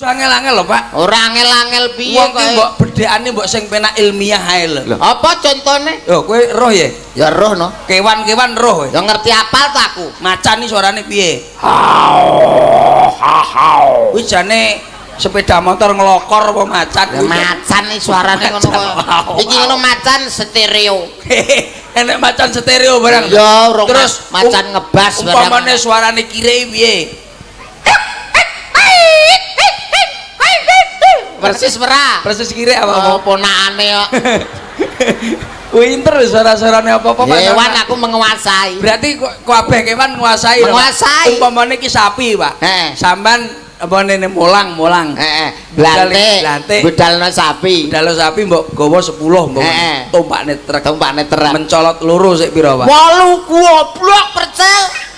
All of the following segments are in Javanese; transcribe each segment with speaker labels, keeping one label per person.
Speaker 1: Angel-angel lho, Pak.
Speaker 2: Ora angel-angel piye
Speaker 1: Wong ki
Speaker 2: kok.
Speaker 1: mbok bedhekane mbok sing penak ilmiah ae lho.
Speaker 2: Apa contone?
Speaker 1: Yo kowe roh ya?
Speaker 2: Ya roh no.
Speaker 1: Kewan-kewan roh.
Speaker 2: Ya ngerti apal ta aku.
Speaker 1: Macan iki suarane piye? Kuwi jane sepeda motor nglokor apa macan
Speaker 2: Ya macan iki suarane ngono kok. Iki ngono macan stereo.
Speaker 1: Enek macan stereo barang.
Speaker 2: Ya urung
Speaker 1: terus
Speaker 2: macan ngebas barang.
Speaker 1: Umpamane suarane kire piye?
Speaker 2: Persis ora?
Speaker 1: Persis kire apa?
Speaker 2: Oh, ponakane kok.
Speaker 1: Winter suara-suarane apa-apa Pak.
Speaker 2: Hewan aku menguasai.
Speaker 1: Berarti kabeh kewan nguasai.
Speaker 2: Menguasai.
Speaker 1: Umpamane iki sapi, Pak.
Speaker 2: Heeh.
Speaker 1: Sampean apa nene mulang-mulang.
Speaker 2: Heeh. Blantik.
Speaker 1: Blantik.
Speaker 2: Budalno sapi.
Speaker 1: Budalno sapi mbok gawa 10 mbok. Tumpakne truk.
Speaker 2: Tumpakne truk.
Speaker 1: Mencolot loro sik pira, Pak?
Speaker 2: 8 goblok percil.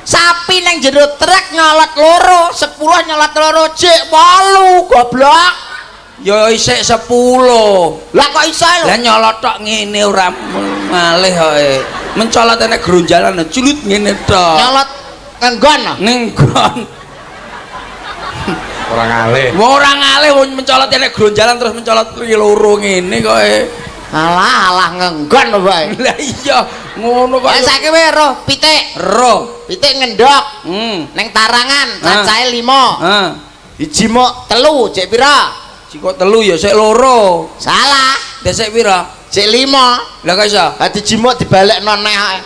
Speaker 2: Sapi nang jero truk nyolot loro, 10 nyolot loro, jek 8 goblok.
Speaker 1: Ya isik 10.
Speaker 2: Lah kok iso lho?
Speaker 1: Lah nyolot tok ngene ora malih kok. Mencolot enek gronjalan culut ngene tok.
Speaker 2: Nyolot ngenggon.
Speaker 1: Ngenggon.
Speaker 3: Ora ngalih.
Speaker 1: Wong ora ngalih wong mencolot enek gronjalan terus mencolot loro ngene kok.
Speaker 2: Alah alah ngenggon wae.
Speaker 1: Lah iya ngono kok.
Speaker 2: Lah saiki wae roh pitik.
Speaker 1: Roh.
Speaker 2: Pitik ngendhok. Neng tarangan cacahe 5.
Speaker 1: Heeh.
Speaker 2: Iji mok 3, jek pira?
Speaker 1: Jikok 3 ya sik loro.
Speaker 2: Salah.
Speaker 1: Desek pira?
Speaker 2: Jek 5.
Speaker 1: Lah kok iso?
Speaker 2: Lah dijimuk dibalekno neh ae.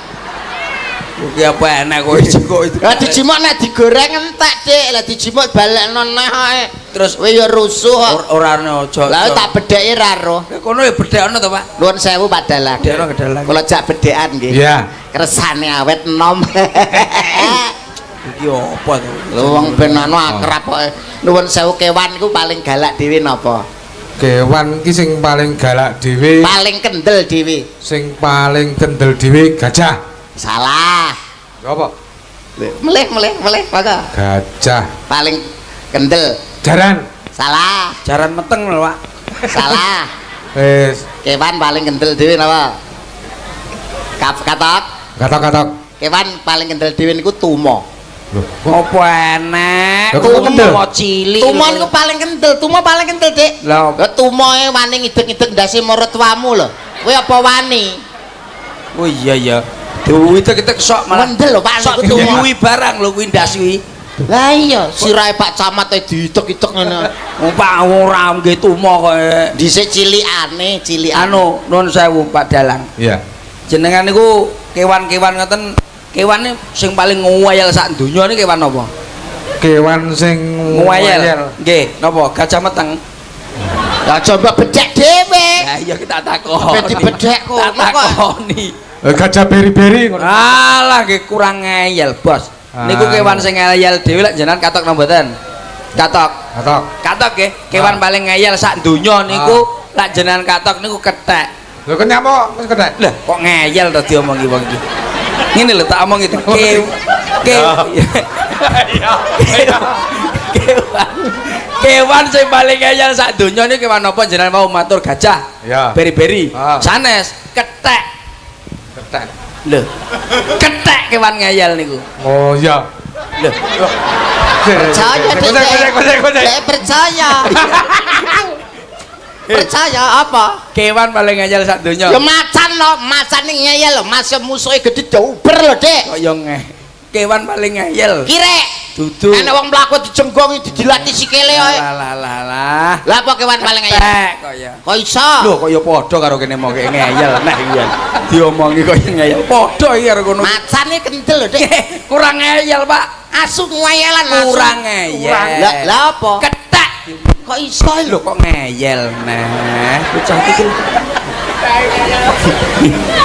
Speaker 1: Kuwi apa enek kowe jikok itu.
Speaker 2: Lah dijimuk nek digoreng entek, Dik. Lah dijimuk balekno neh ae.
Speaker 1: Terus
Speaker 2: kowe ya rusuh kok.
Speaker 1: Ora ana aja.
Speaker 2: Lah tak bedheki ra roh.
Speaker 1: Lah kono ya bedhekno to, Pak.
Speaker 2: Nuwun sewu Pak Dalang.
Speaker 1: Bedhekno ke Dalang.
Speaker 2: Kula jak bedhekan nggih.
Speaker 3: Iya.
Speaker 2: Kersane awet enom.
Speaker 1: Iki apa to?
Speaker 2: Lho wong ben anu akrab kok. Nuwun sewu kewan iku paling galak dhewe napa?
Speaker 3: Kewan iki sing paling galak dhewe.
Speaker 2: Paling kendel dhewe.
Speaker 3: Sing paling kendel dhewe gajah.
Speaker 2: Salah.
Speaker 3: Apa?
Speaker 2: Melih melih melih monggo.
Speaker 3: Gajah.
Speaker 2: Paling kendel.
Speaker 3: Jaran.
Speaker 2: Salah.
Speaker 1: Jaran meteng lho, Pak.
Speaker 2: Salah.
Speaker 3: Wis.
Speaker 2: Kewan paling kendel dhewe napa? Katok.
Speaker 3: Katok-katok.
Speaker 2: Kewan paling kendel dhewe niku tumo.
Speaker 3: Lho,
Speaker 1: apa enek?
Speaker 3: Tumo
Speaker 1: cilik.
Speaker 2: Tumo niku paling kendel, tumo paling kendel, Dik.
Speaker 1: Lah
Speaker 2: tumoe wani ngidek-ngidek ndase maratuamu lho. Kowe apa wani?
Speaker 1: Oh iya ya. Diwidek-idek sok malah.
Speaker 2: Kendel lho, Pak,
Speaker 1: sok
Speaker 2: niku tumo.
Speaker 1: Diwuwi barang lho kuwi ndas kuwi.
Speaker 2: Lah iya, sirahe Pak Camat e diidek-idek ngene.
Speaker 1: Wong Pak ora nggih tumo kok.
Speaker 2: Dhisik cilikane, cilikane.
Speaker 1: Anu, nuwun sewu Pak Dalang.
Speaker 3: Iya.
Speaker 1: Jenengan niku kewan-kewan ngoten, kewane sing paling ngeyel sak donya niki kewan apa?
Speaker 3: Kewan sing
Speaker 1: ngeyel. Nggih, napa? Gajah meteng.
Speaker 2: Lah coba bedhek dhewe.
Speaker 1: Lah iya kita takoni.
Speaker 2: Ben dibedhek kok.
Speaker 1: Tak takoni.
Speaker 3: Gajah beri-beri ngono.
Speaker 1: Alah nggih kurang ngeyel, Bos. Niku kewan sing ngeyel dhewe lek jenengan katok napa mboten? Katok.
Speaker 3: Katok.
Speaker 1: Katok nggih, kewan paling ngeyel sak donya niku lek jenengan katok niku kethek.
Speaker 3: Lho kok nyapa wis kethek?
Speaker 1: Lah kok ngeyel to diomongi wong iki. Ngene lho tak omong itu. Kewan sing paling ngeyel sak donya niku kewan apa jenengan mau matur gajah?
Speaker 3: Iya.
Speaker 1: Beri-beri. Sanes kethek.
Speaker 3: Kethek.
Speaker 1: Lho. Kethek kewan ngeyel niku.
Speaker 3: Oh iya.
Speaker 1: Lho.
Speaker 2: Percaya
Speaker 3: Dik.
Speaker 2: Dek percaya. Percaya apa?
Speaker 1: Kewan paling ngeyel sak donya.
Speaker 2: Ya macan lho, macan iki ngeyel lho, masih musuhe gedhe dauber lho, Dik.
Speaker 1: Kok yo ngeh. Kewan paling ngeyel.
Speaker 2: Kirek.
Speaker 1: Dudu.
Speaker 2: Ana wong mlaku dijenggongi dijilati sikile kok.
Speaker 1: Lah lah lah.
Speaker 2: Lah apa kewan paling ngeyel?
Speaker 1: Kethek kok ya.
Speaker 2: Kok iso?
Speaker 1: Lho kok ya padha karo kene mong ngeyel nah iya. Diomongi kok ngeyel. Padha iki karo kono.
Speaker 2: Macan iki kendel lho, Dik.
Speaker 1: Kurang ngeyel, Pak.
Speaker 2: Asu ngeyelan asu.
Speaker 1: Kurang ngeyel.
Speaker 2: Lah lah apa?
Speaker 1: Kethek.
Speaker 2: Kok iso
Speaker 1: Lho kok ngeyel nah. Bocah iki.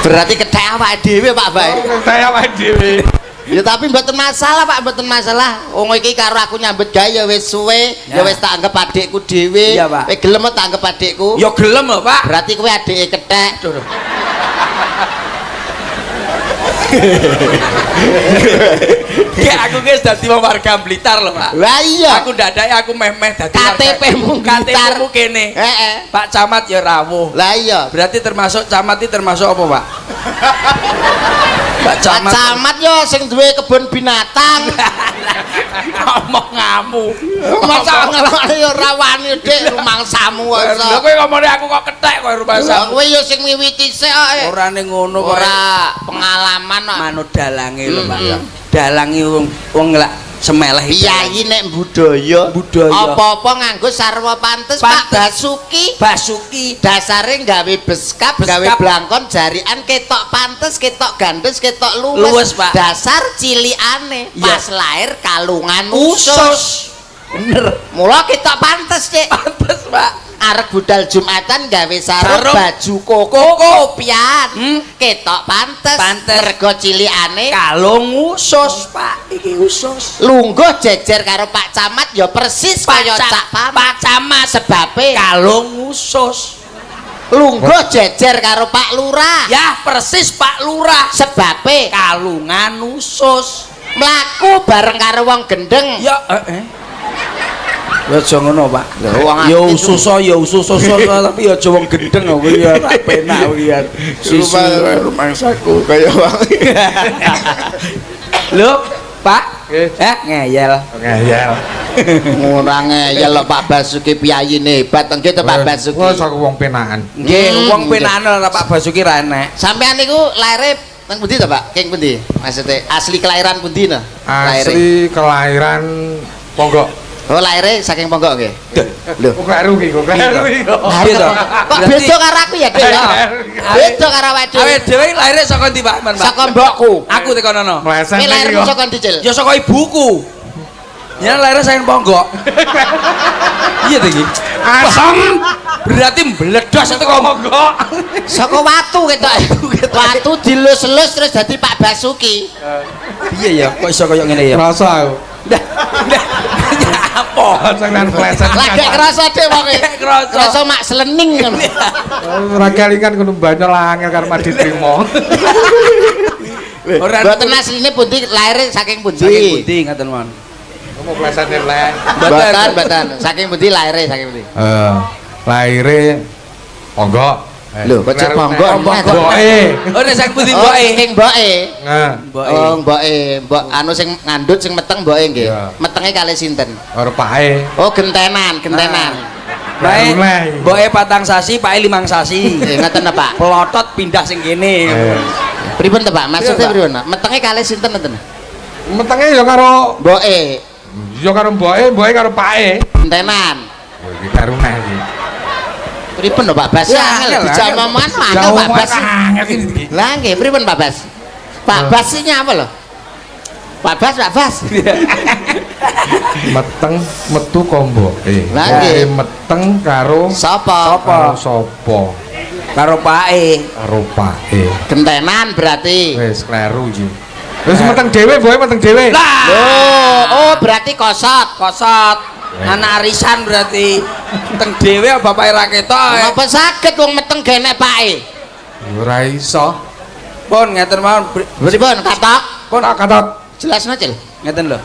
Speaker 2: Berarti kethek awake dhewe, Pak Bae.
Speaker 3: Kethek awake dhewe.
Speaker 2: Ya tapi mboten masalah, Pak, mboten masalah. Wong iki karo aku nyambut gawe ya wis suwe, ya wis tak anggap adikku dhewe. Kowe gelem tak anggap adikku?
Speaker 1: Ya gelem lho, Pak.
Speaker 2: Berarti kowe adike kethek.
Speaker 1: Ki aku ki wis dadi wong warga Blitar lho, Pak.
Speaker 2: Lah iya.
Speaker 1: Aku ndadake aku meh-meh dadi
Speaker 2: KTP-mu Blitar.
Speaker 1: KTP-mu kene.
Speaker 2: Heeh.
Speaker 1: Pak Camat ya rawuh.
Speaker 2: Lah iya.
Speaker 1: Berarti termasuk camat iki termasuk apa, Pak? Pak
Speaker 2: Pak
Speaker 1: Camat.
Speaker 2: Camat yo sing duwe kebun binatang.
Speaker 1: Ngomong ngamu.
Speaker 2: Masa ngelokne yo ora wani, Dik, rumangsamu kok iso.
Speaker 1: Lha kowe ngomongnya aku kok kethek kowe rumangsamu.
Speaker 2: Kowe yo sing miwiti sik kok.
Speaker 1: Ora ning ngono kok.
Speaker 2: Ora pengalaman kok.
Speaker 1: Manut dalange lho, Pak. Dalange wong wong lak semeleh.
Speaker 2: Piyayi nek budaya,
Speaker 1: Budaya.
Speaker 2: Apa-apa nganggo sarwa pantes, Pak Basuki.
Speaker 1: Basuki.
Speaker 2: Dasare gawe beskap,
Speaker 1: Beskap.
Speaker 2: gawe blangkon jarian ketok pantes, ketok gandes, ketok luwes.
Speaker 1: Luwes, Pak.
Speaker 2: Dasar cilikane pas lahir kalungan
Speaker 1: Usus.
Speaker 2: usus.
Speaker 1: Bener.
Speaker 2: Mula ketok pantes, Cik.
Speaker 1: Pantes, Pak.
Speaker 2: Arek budal Jumatan gawe sarung,
Speaker 1: Sarung.
Speaker 2: baju koko,
Speaker 1: Koko.
Speaker 2: kopian. Ketok pantes.
Speaker 1: Pantes.
Speaker 2: Mergo cilikane
Speaker 1: Kalung usus, Pak. Iki usus.
Speaker 2: Lungguh jejer karo Pak Camat ya persis kaya Cak Pamat.
Speaker 1: Pak Camat
Speaker 2: Sebabe
Speaker 1: kalung usus.
Speaker 2: Lungguh jejer karo Pak Lurah.
Speaker 1: Ya persis Pak Lurah.
Speaker 2: Sebabe
Speaker 1: Kalungan usus.
Speaker 2: Mlaku bareng karo wong gendeng.
Speaker 1: Ya eh. Ya aja ngono, Pak.
Speaker 2: Lho, wong
Speaker 1: Ya
Speaker 2: aktif.
Speaker 1: usus ya usus usus tapi ya aja wong gendeng kok kuwi ya ora penak kuwi ya. Susu
Speaker 4: Rumangsaku kaya wong.
Speaker 1: Lho, Pak.
Speaker 3: Nggih.
Speaker 1: Eh, ngeyel.
Speaker 3: Ngeyel.
Speaker 2: Ora ngeyel lho, Pak Basuki piyayine hebat nggih to, Pak Basuki.
Speaker 3: Wes aku wong penakan.
Speaker 1: Nggih, wong
Speaker 2: nggih.
Speaker 1: penakan ora Pak Basuki ra enek.
Speaker 2: Sampean niku laire teng pundi to, Pak? King pundi? Maksudnya asli kelahiran pundi to? Laire.
Speaker 3: Asli kelahiran Ponggok.
Speaker 2: Oh, laire saking Ponggok nggih. Lho.
Speaker 3: Kok kleru iki, kok kleru iki.
Speaker 2: Lahir
Speaker 1: Piye to?
Speaker 2: Kok beda karo aku ya, Dik? Beda karo awake dhewe.
Speaker 1: Awake dhewe lahire saka ndi, Pak? Man, Pak?
Speaker 2: Saka mbokku.
Speaker 1: Aku tekonono.
Speaker 3: Meleset
Speaker 2: Kowe
Speaker 3: iki
Speaker 2: lahirmu
Speaker 3: kok.
Speaker 2: saka ndi, Cil?
Speaker 1: Ya saka ibuku. Ya lahirnya saking Ponggok. Iya to iki.
Speaker 3: Asem.
Speaker 1: Berarti mbledos itu kok.
Speaker 3: Ponggok.
Speaker 2: Saka watu ketok. Watu dilus-elus terus dadi Pak Basuki.
Speaker 1: Piye ya kok iso koyo ngene ya?
Speaker 3: Rasa aku.
Speaker 1: Dah, dah. Ya apa?
Speaker 3: Sing nang pleset.
Speaker 2: Lagi kerasa dek wonge.
Speaker 1: Lagi kerasa.
Speaker 2: Kerasa mak selening ngono.
Speaker 3: Ora kelingan kudu banyol angel karo madi trimo.
Speaker 1: Ora
Speaker 2: Mboten asline pundi lahire saking pundi?
Speaker 1: Saking pundi ngaten mawon.
Speaker 3: Kamu plesete lek.
Speaker 2: Mboten, mboten. Saking pundi lahire saking pundi?
Speaker 3: Eh, lahire Ponggok.
Speaker 2: Lho, kok cek Ponggok?
Speaker 3: Mboke.
Speaker 1: Oh, nek saking pundi
Speaker 2: Oh,
Speaker 1: mboke?
Speaker 2: saking mboke.
Speaker 3: Nah,
Speaker 1: Mboke.
Speaker 2: Oh, mboke, mbok anu sing ngandut sing meteng mboke nggih.
Speaker 3: Iya.
Speaker 2: Metenge kalih sinten?
Speaker 3: karo pae.
Speaker 2: Oh, gentenan, gentenan.
Speaker 1: Bae,
Speaker 3: Bae.
Speaker 1: mboke patang sasi, pae limang sasi.
Speaker 2: Nggih, ngoten to, Pak.
Speaker 1: Pelotot pindah sing kene.
Speaker 3: Eh.
Speaker 2: Pripun to, Pak? Maksudnya
Speaker 1: Iya, Pak.
Speaker 2: pripun? Pak? Metenge kalih sinten ngoten?
Speaker 3: Metenge ya karo
Speaker 2: Mboke,
Speaker 3: ya karo mboke, mboke karo pae.
Speaker 2: gentenan.
Speaker 3: Oh, iki karo neh iki.
Speaker 2: Pripun to, Pak Bas?
Speaker 1: Ya,
Speaker 2: Angel
Speaker 1: angel,
Speaker 2: dijak
Speaker 1: angel.
Speaker 2: omongan angel
Speaker 3: Jauh
Speaker 2: Pak Bas.
Speaker 3: angel iki.
Speaker 2: Lah nggih, pripun Pak Bas? Pak Bas ini apa lho? Pak Bas, Pak Bas.
Speaker 3: Meteng metu kok mboke.
Speaker 2: Lah, nggih.
Speaker 3: Mboke meteng karo
Speaker 2: Sapa?
Speaker 3: karo sapa?
Speaker 1: Karo pae.
Speaker 3: Karo pae.
Speaker 2: Gentenan berarti.
Speaker 3: Wis kleru iki. Wis meteng dhewe, mboke meteng dhewe.
Speaker 1: Lah,
Speaker 2: Loh, oh berarti kosot.
Speaker 1: kosot. Anak arisan berarti. Teng dhewe bapake ra ketok.
Speaker 2: Napa saged wong meteng genek pake?
Speaker 3: Ora iso.
Speaker 1: Pun ngeten mawon.
Speaker 2: Pripun katok?
Speaker 3: Pun tak katot.
Speaker 2: Jelasno, Cil.
Speaker 1: Ngeten lho.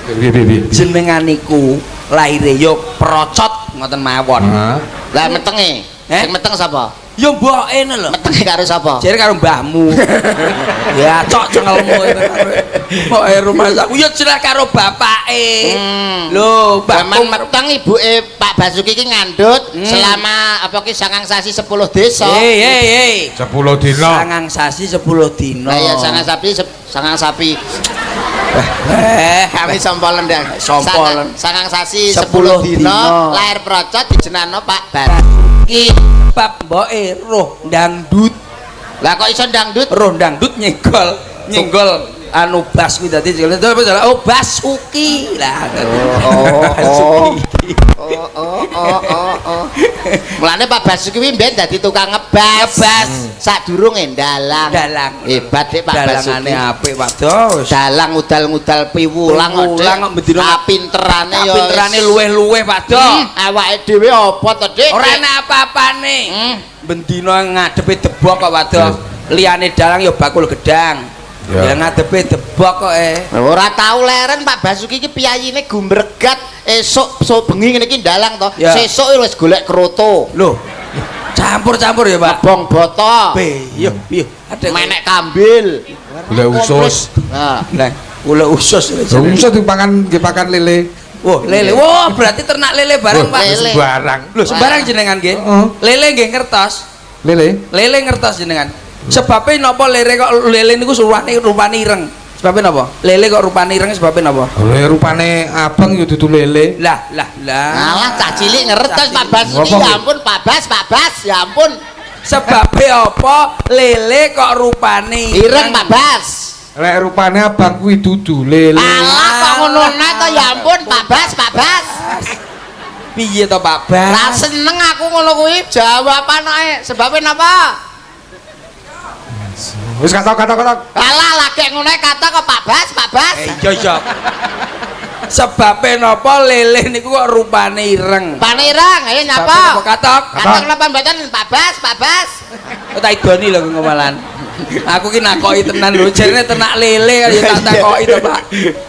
Speaker 3: Piye piye piye.
Speaker 1: Jenengan niku laire yo procot ngoten mawon.
Speaker 3: Heeh.
Speaker 2: Lah metenge.
Speaker 1: Eh?
Speaker 2: Sing meteng sapa?
Speaker 1: Yo mboke lho.
Speaker 2: Metenge karo sapa?
Speaker 1: Jere karo mbahmu. Ya cok cengelmu itu. Mboke rumah aku yo jelas karo bapake. Lho,
Speaker 2: Zaman
Speaker 1: mbahmu
Speaker 2: meteng ibuke Pak Basuki iki ngandut selama apa ki sangang sasi 10 desa.
Speaker 1: Hei hei hei.
Speaker 3: 10 dina.
Speaker 1: Sangang sasi 10 dina.
Speaker 2: Lah ya sangang sapi sangang sapi.
Speaker 1: Eh,
Speaker 2: Kami sompolen dah.
Speaker 1: Sompolen.
Speaker 2: Sangang sasi 10
Speaker 1: 10
Speaker 2: dina
Speaker 1: dina.
Speaker 2: lahir procot dijenano Pak Basuki.
Speaker 1: Bab mboke roh dangdut.
Speaker 2: Lah kok iso dangdut?
Speaker 1: Roh dangdut nyenggol, nyenggol anu bas kuwi dadi oh Basuki lah.
Speaker 2: Oh, oh.
Speaker 1: Basuki.
Speaker 2: Oh oh oh oh oh. Mulane Pak Basuki kuwi mbiyen dadi tukang ngebas.
Speaker 1: Ngebas.
Speaker 2: Sadurunge ndalang.
Speaker 1: Dalang.
Speaker 2: Hebat dek Pak Basuki.
Speaker 1: Dalangane apik Pak Dos.
Speaker 2: Dalang udal-ngudal piwulang kok, Dek.
Speaker 1: Piwulang kok bendina-
Speaker 2: Kapinterane ya.
Speaker 1: Kapinterane luweh-luweh Pak Dos.
Speaker 2: Awake dhewe apa to, Dik?
Speaker 1: Ora enak apa-apane. Bendina ngadepe debok kok Pak Dos. Liyane dalang ya bakul gedang.
Speaker 3: Ya.
Speaker 1: Ya ngadepe debok kok eh.
Speaker 2: Ora tau leren Pak Basuki iki piyayine gumbregat esuk so bengi ngene iki ndalang to.
Speaker 1: Ya.
Speaker 2: Sesuk wis golek kroto.
Speaker 1: Loh. Campur-campur ya, Pak.
Speaker 2: Bong boto.
Speaker 1: Be, yo, yo. Ada
Speaker 2: Menek kambil.
Speaker 3: Golek usus.
Speaker 2: Nah,
Speaker 1: Lah, kula usus.
Speaker 3: Lha usus dipakan nggih pakan lele.
Speaker 1: Wah, lele. Wah, berarti ternak lele bareng, Pak.
Speaker 2: Lele.
Speaker 3: Sembarang.
Speaker 1: Lho, sembarang jenengan nggih.
Speaker 3: Heeh.
Speaker 1: Lele nggih ngertos.
Speaker 3: Lele.
Speaker 1: Lele ngertos jenengan. Sebabnya napa lele kok lele niku rupane rupane ireng? Sebabnya napa? Lele kok rupane ireng sebabnya napa?
Speaker 3: Lha rupane abang ya dudu lele.
Speaker 1: Lah, lah, lah.
Speaker 2: alah cah cilik ngertos Pak Bas
Speaker 3: Ngapa,
Speaker 2: ini ya
Speaker 3: nggih?
Speaker 2: Ampun Pak Bas, Pak Bas, ya ampun.
Speaker 1: Sebabnya apa lele kok rupane
Speaker 2: Ireng Pak Bas.
Speaker 3: Lek rupane abang kuwi dudu lele.
Speaker 2: Alah kok ngono nae to ya ampun Pak Bas, Pak Bas.
Speaker 1: Piye to Pak Bas?
Speaker 2: Ra seneng aku ngono kuwi jawaban ae. Sebabnya napa?
Speaker 3: Wis katok katok katok.
Speaker 2: Alah lagi ngono ae kata kok Pak Bas, Pak Bas.
Speaker 1: Eh, iya iya. Sebabnya napa lele niku kok rupane ireng?
Speaker 2: Pane ireng, ayo
Speaker 1: Sebabnya
Speaker 2: nyapa?
Speaker 1: napa katok?
Speaker 2: Katok napa mboten Pak Bas, Pak Bas?
Speaker 1: Kok tak idoni lho ngomalan. Aku ki nakoki tenan lho, jarene ternak lele kan ya tak takoki to, Pak.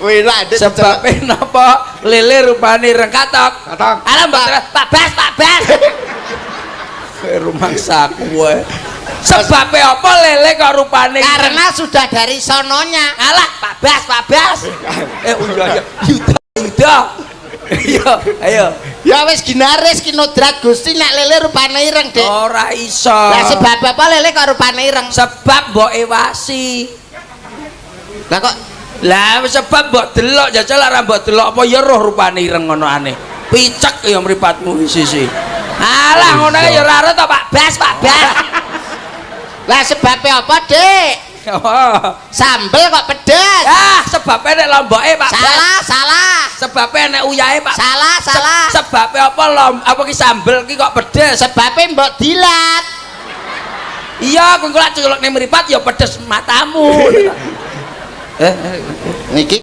Speaker 4: Wih, lah ada.
Speaker 1: Sebabnya napa lele rupane ireng katok?
Speaker 3: Katok.
Speaker 1: Alah mboten Pak Bas, Pak Bas. Rumangsaku wae. Sebabnya apa lele kok rupane ireng?
Speaker 2: Karena sudah dari sononya.
Speaker 1: Alah, Pak Bas, Pak Bas. Eh, oh iya iya. Yuda, Yuda. Iya, ayo.
Speaker 2: Ya wis ginaris kinodrat Gusti nek lele rupane ireng, Dik.
Speaker 1: Ora iso.
Speaker 2: Lah sebab apa lele kok rupane ireng?
Speaker 1: Sebab mbok ewasi.
Speaker 2: Lah kok
Speaker 1: Lah sebab mbok delok jajal ora mbok delok apa ya roh rupane ireng ngono aneh. Picek ya mripatmu sisi. Alah ngono ya ora ero to Pak Bas, Pak Bas.
Speaker 2: Lah sebabnya apa, Dik?
Speaker 1: Oh.
Speaker 2: Sambel kok pedes?
Speaker 1: Ah, sebabnya nek lomboke Pak Bas.
Speaker 2: Salah, salah.
Speaker 1: Sebabnya nek uyahe Pak.
Speaker 2: Salah, salah.
Speaker 1: Sebabnya apa apa ki sambel ki kok pedes?
Speaker 2: Sebabnya mbok dilat.
Speaker 1: Iya, kowe lak celok ning mripat ya pedes matamu. Eh,
Speaker 2: Niki